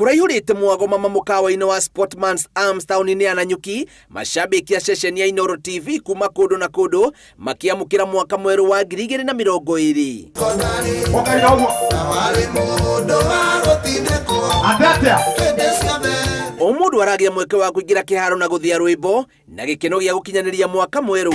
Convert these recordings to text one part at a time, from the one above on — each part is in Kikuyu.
Kũraihũrĩte mwago mama mũkawa-inĩ wa Sportman's Arms taũni-inĩ ya Nanyuki, mashabiki a ceceni ya Inooro TV kuma kũndũ na kũndũ makĩamũkĩra mwaka mwerũ wa 2020. O mũndũ aragĩa mweke wa kũingĩra kĩharo na gũthĩa rwĩmbo na gĩkeno gĩa gũkinyanĩria mwaka mwerũ.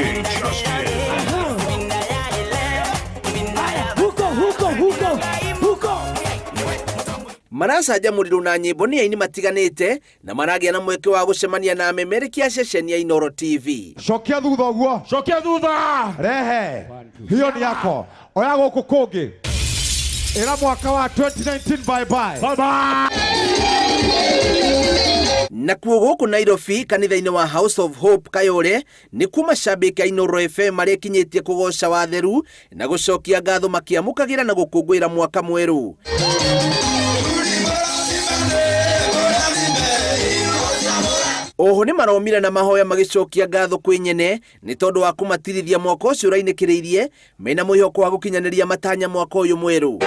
Maracanjamũrirwo na nyĩmbo nĩ aini matiganĩte na maragĩa na mweke wa gũcemania na amemerekia a ceceni ya Inooro TV. Cokia thutha ũguo. Cokia thutha. Rehe. Hiyo ni yako. Oya gũkũ kũngĩ. Ĩra mwaka wa 2019 bye bye. Bye bye. Nakuo gũkũ Nairobi kanitha-inĩ wa House of Hope Kayole nĩkuo mashabĩki a Inooro FM marekinyĩtie kũgoca watheru na gũcokia ngatho makĩamũkagĩra na gũkũngũĩra mwaka mwerũ. Oho nĩ maromire na mahoya magĩcokia ngatho kwĩ nyene nĩ tondũ wa kũmatirithia mwaka ũcio ũrainĩkĩrĩirie mena mwĩhoko wa gũkinyanĩria matanya mwaka ũyũ mwerũ.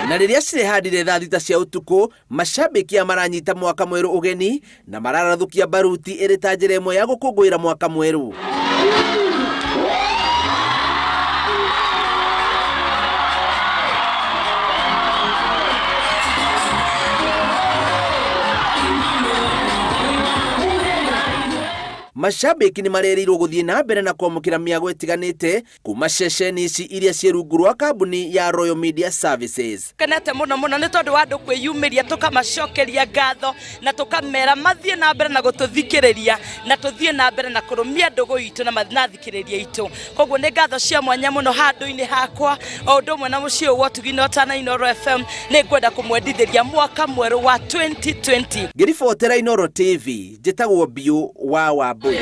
Na rĩrĩa cirehandire thaa 6 cia ũtukũ, mashabiki aya maranyita mwaka mwerũ ũgeni na mararathũkia baruti ĩrĩ ta njĩra ĩmwe ya gũkũngũĩra mwaka mwerũ. Mashabiki nĩ marerĩirwo gũthiĩ na mbere na kwamũkĩra mĩago ĩtiganĩte kuma ceceni ici iria ciĩ rungu rwa kambuni ya Royal Media Services. Kenete mũno mũno nĩ tondũ wa andũ kwĩyumĩria, tũkamacokeria ngatho na tũkamera mathiĩ na mbere na gũtũthikĩrĩria na tũthiĩ na mbere na kũrũmia ndũgũ itũ na athikĩrĩria aitũ. Koguo nĩ ngatho cia mwanya mũno handũ-inĩ hakwa o ũndũ ũmwe na mũciĩ ũyũ wa Ũtugi na Ũtana Inooro FM, nĩ ngwenda kũmwendithĩria mwaka mwerũ wa 2020. Ngĩribotera Inooro TV, njĩtagwo Mbiũ wa Wambũi.